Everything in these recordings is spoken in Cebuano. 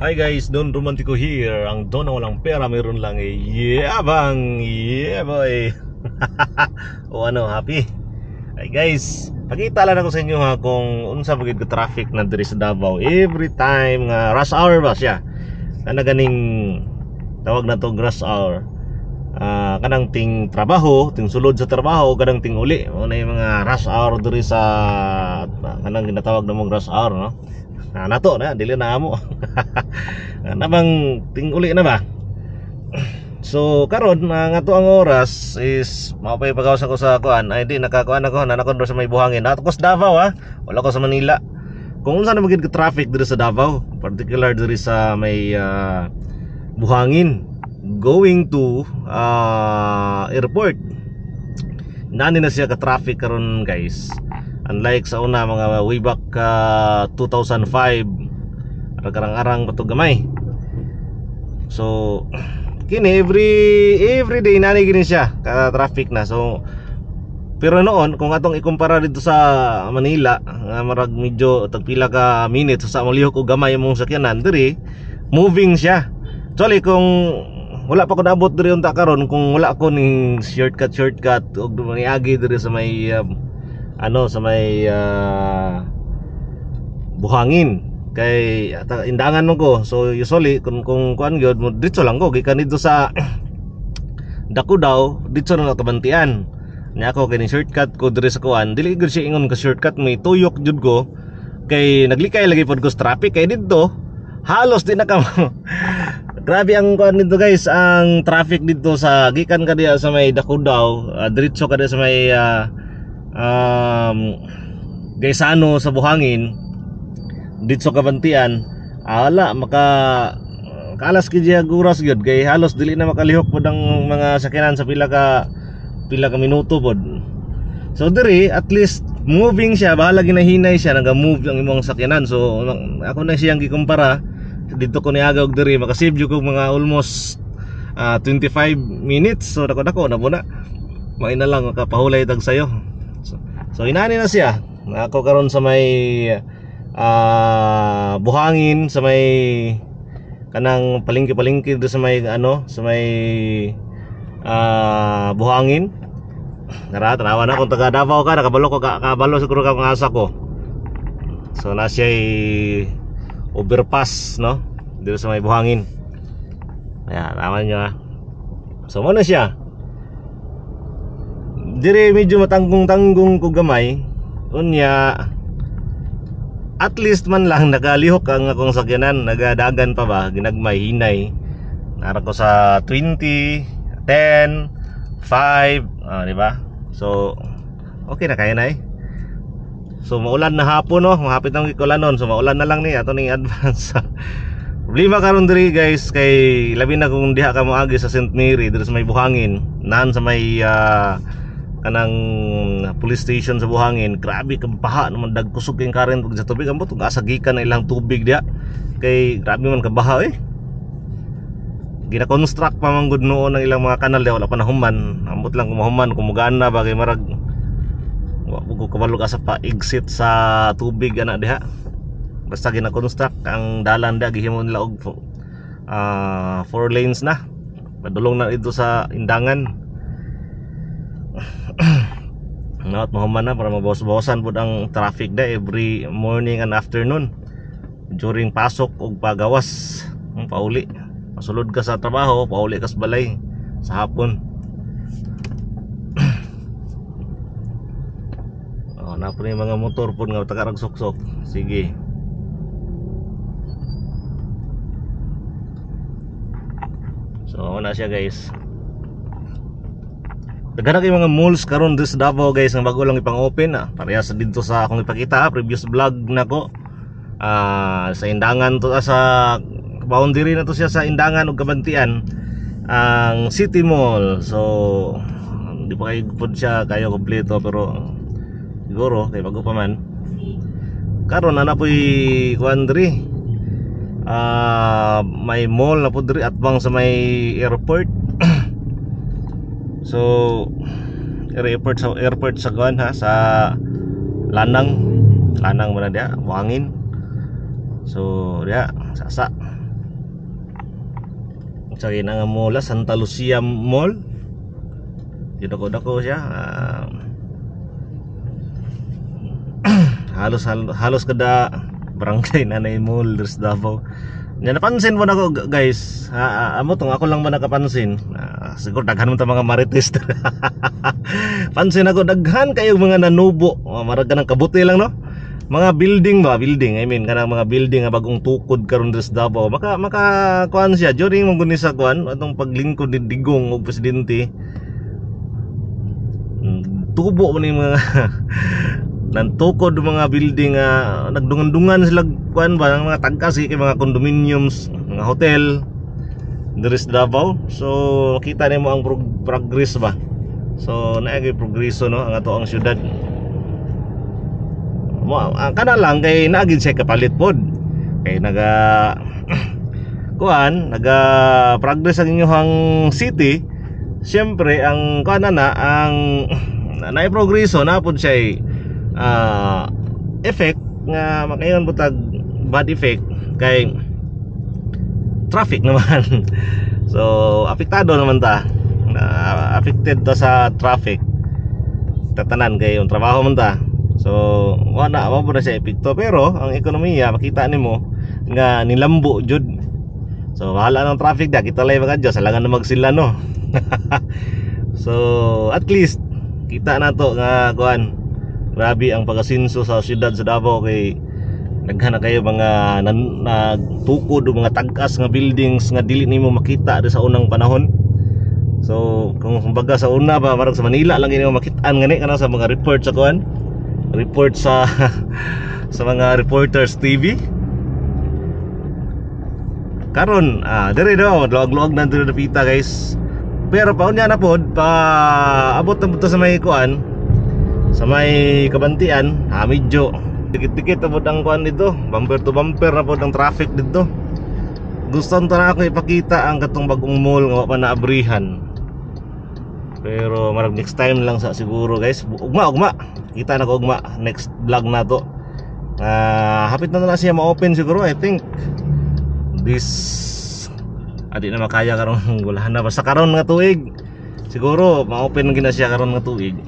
Hi guys, Don Romantico here. Ang Don na walang pera, meron lang eh. Yabang! Yeah boy! O ano, happy? Hi guys, pakita lang ako sa inyo ha kung unsa ba gid ka traffic na diri sa Davao. Every time nga rush hour ba siya? Kana ganing tawag na to rush hour. Kanang ting trabaho, ting sulod sa trabaho, kanang ting uli. Mao na yung mga rush hour diri sa kanang ginatawag na mong rush hour, no? Na nato na dili na amo. Nabang ting uli na ba? So karon nga to ang oras is mao pa pagawas ako sa kuan ay di nakakuan ako nanakon sa may buhangin. Ato ko sa Davao ha. Wala ko sa Manila. Kung unsa na magid ka traffic diri sa Davao, particular diri sa may buhangin going to airport. Nani na siya ka traffic karon guys. Unlike sa una mga way back 2005 arang-arang pa gamay. So kini every day nani gini siya ka traffic na. So pero noon kung atong ikumpara dito sa Manila nga marag medyo tagpila ka minutes sa molihok og gamay imong sakyanan diri moving siya. Actually kung wala pa ko naabot diri unta karon kung wala ko ning shortcut og niagi diri sa may sa may buhangin kay indangan mo ko. So usually kung kuan gyud mo dito lang ko gikan dito sa Dakudaw dito na kabantian niya ako kini shortcut ko diri sa kuan dili gyud siya ingon ka shortcut, may tuyok jud ko kay naglikay lagi pod ko sa traffic kay didto halos di na ka grabe ang kuan dito guys, ang traffic dito sa gikan ka diya sa may Dakudaw diretso ka diya sa may Gaisano sa buhangin dito sa kabantian. Ala maka kalas gid siya oras gyud kay halos dili na makalihok pod ang mga sakyanan sa pila ka minuto pod. So diri at least moving siya, bahala ginahinay siya, naga-move ang imong sakyanan. So ako na siyang gikumpara dito ko niaga og diri makasave jud ko mga almost 25 minutes. So dako na po na may na lang makapahulay tag sayo. So inani na siya. Ako karon sa may buhangin sa may kanang palengke-palengke do sa may ano sa may buhangin. Nara tanawa na kung taga Davao ka nakabalo ko kabalo siguro ka kung asa ko. So na siya overpass no dito sa may buhangin. Ayan, tama niyo ha. So mo na siya. Dire medyo matanggung-tanggung ko gamay. Unya at least man lang nakalihok ang akong sakyanan, nagadagan pa ba ginagmay hinay. Nara ko sa 20, 10, 5, di ba? So okay na kaya na eh. So maulan na hapon no, mahapit ang gikulanon. So maulan na lang ni ato ning advance. Problema karon diri guys kay labi na kung diha ka moagi sa St. Mary diri sa may buhangin, naan sa may kanang police station sa buhangin, grabe kang baha naman, dagkusog kayong current pag sa tubig. Ambot kung asa gikan na ilang tubig diha kay grabe man kabaha eh. Gina-construct pa man gud noon ang ilang mga kanal diha, wala pa nahuman. Ambot lang kung mahuman, kung mugana ba kay marag wa ko kabalo asa pa exit sa tubig ana diha. Basta gina-construct ang dalan diha, gihimo nila og 4 lanes na. Padulong na dito sa Indangan. Not mahuman na para mabawas-bawasan pud ang traffic da every morning and afternoon during pasok ug pagawas, pauli. Pasulod ka sa trabaho, pauli ka sa balay sa hapon. Oh, na po yung mga motor pud nga tagarag suksok. Sige. So na siya guys. Daghan kay mga malls karon diri sa Davao guys nga bago lang ipang-open na. Parehas dito sa akong ipakita previous vlog nako. Sa Indangan to sa boundary na to siya sa Indangan ug Kabantian ang City Mall. So di pa kayo pud siya kayo kompleto pero siguro kay bago pa man. Karon ana poy kuan diri. May mall na pud diri atbang sa may airport. So airport sa kuan ha sa Lanang man na diha, buhangin. So diha sasa. Sa nga mall, Santa Lucia Mall. Dito ko dako siya. Halos halos kada barangay na na mall diri sa Davao. Nya napansin mo na ko, guys, ha, amo tong ako lang ba nakapansin? Siguro daghan mo ta mga marites. Pansin ako, daghan kayo mga nanubo. Oh, marag ka ng kabuti lang, no? Mga building ba, building. I mean, kanang mga building nga bagong tukod karon diri sa Davao. Maka maka kuan siya during man guni sa kuan atong paglingkod ni Digong og presidente. Tubo man yung mga nantukod mga building nga nagdungan-dungan sila, kuan ba, ang mga tagkas kay mga condominiums, mga hotel diri sa Davao. So makita nimo ang progress ba. So naay progreso, no, ang ato ang syudad. Mo ang kana lang kay naagid siya kapalit pod. Kay naga kuan, naga progress ang inyong city. Siyempre ang kuan na ang naay progreso na pod siya effect nga makaingon butag bad effect kay traffic naman. So apektado naman ta na, affected ta sa traffic tatanan kay yung trabaho man ta. So wala wa na siya epekto, pero ang ekonomiya makita nimo nga nilambo jud. So bahala ng traffic da, kita lay mga Diyos alangan na magsila, no. So at least kita na to nga kuan, grabe ang pag-asinso sa siyudad sa Davao kay daghan na kayo mga nagtukod o mga tag-as nga buildings nga dili nimo makita sa unang panahon. So kung kumbaga sa una ba, marag sa Manila lang nimo makitaan ngani kana sa mga report sa kuan, report sa sa mga reporters TV. Karon dire daw luag-luag na dire napita, guys. Pero paunya na pod, pa abot na sa may kuan, sa may Kabantian, medyo dikit-dikit na pod ang kuan dito, bumper to bumper na pod ang traffic dito. Gusto na ako ipakita ang katong bagong mall nga wa pa naabrihan. Pero marag next time lang sa siguro, guys. Ugma ugma. Kita na ko ugma next vlog na to. Hapit na na siya ma-open siguro, I think. This adi na makaya karon, wala na, basta karon nga tuig. Siguro ma-open gina siya karon nga tuig.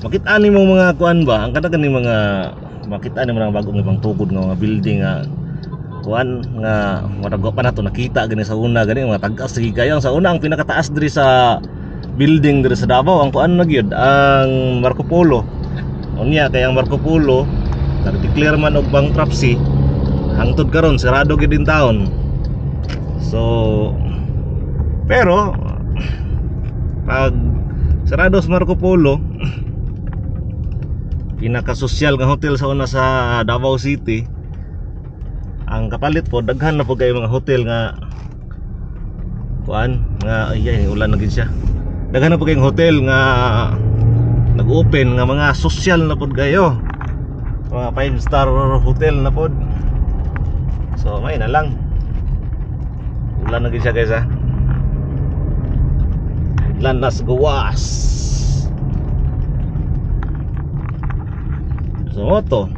Makita nimo mga kuan ba, ang kada ganing mga makita nimo mga bagong ibang tukod nga mga building nga kuan nga murag pa nato nakita gani sa una, gani mga tag-as sige kayo. Sa una, ang pinakataas diri sa building diri sa Davao ang kuan na gyud, ang Marco Polo. Unya kay ang Marco Polo nag-declare man og bankruptcy, hangtod karon sarado gyud din taon. So pero pag sarado sa Marco Polo, pinakasosyal nga hotel sa una sa Davao City, ang kapalit po daghan na po kayo mga hotel nga kuan nga ay, ay ulan na gid siya. Daghan na po kayong hotel nga nag-open nga mga sosyal na pod kayo, mga 5 star hotel na pod. So may na lang, ulan na gid siya, guys, ha. Ulan na sa gawas. So to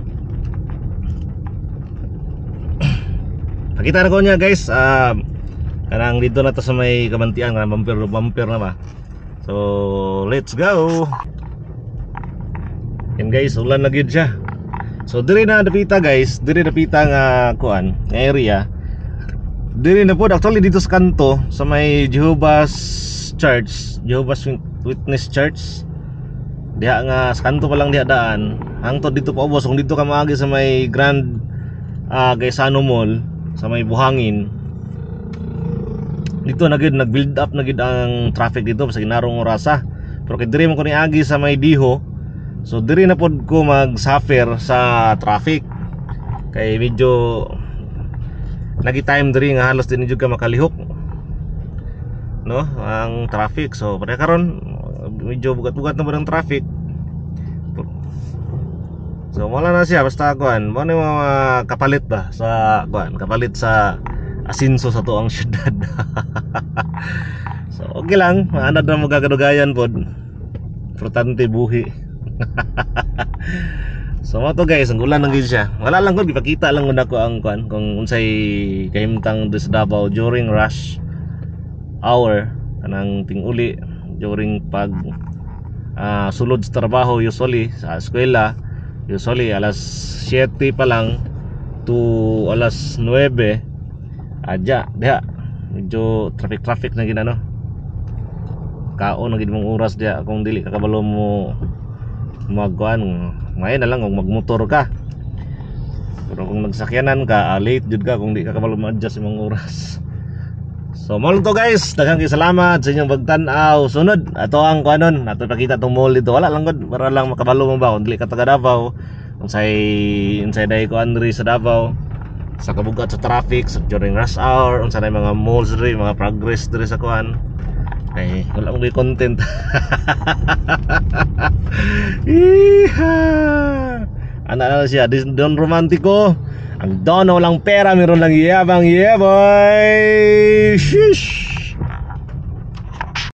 pakita na ko niya, guys. Kanang dito na to sa may Kabantian, kanang bumper bumper na ba. So let's go. Yan guys, ulan na gyud siya. So diri na dapita, guys, diri dapita nga kuan, nga area. Diri na po actually dito sa kanto sa may Jehovah's Church, Jehovah's Witness Church. Diha nga sa kanto pa lang diha daan. Hangtod dito pa ubos, kung dito ka maagi sa may Grand Gaisano Mall, sa may Buhangin. Dito na gyud nag-build up na gyud ang traffic dito sa ginarong orasa. Pero kay diri mo ko niagi sa may Diho, so diri na pod ko mag-suffer sa traffic. Kay medyo nagi time diri nga halos din jud ka makalihok, no, ang traffic. So pare karon medyo bugat-bugat na ba ng traffic. So wala na siya, basta kuan, mo ni mga kapalit ba sa kuan, kapalit sa asinso sa tuang syudad. So okay lang, maanad na mo gagadugayan pod. Importante buhi. So mao to, guys, ang ulan lang gid siya. Wala lang ko gipakita lang gud ako ang kuan kung unsay kahimtang diri sa Davao during rush hour, kanang ting-uli, during pag sulod sa trabaho, usually sa eskwela, usually alas 7 pa lang to alas 9 adya diha medyo traffic traffic na ginano, kaon na gid mong oras diha kung dili ka kabalo mo magkuan. Ngayon na lang kung magmotor ka, pero kung nagsakyanan ka, late jud ka kung di ka kabalo ma-adjust imong oras. So mao to, guys, daghang kay salamat sa inyong pagtan-aw. Sunod ato ang kuanon, ato pakita tong mall dito. Wala lang gud, para lang makabalo mo ba kung dili ka taga Davao unsay unsay day kuan diri sa Davao sa kabugat sa traffic sa during rush hour, unsa na mga malls diri, mga progress diri sa kuan, kay wala mo content. Iha! Ana na siya, Don Romantico. Ang Don na walang pera, meron lang yabang, yeah boy!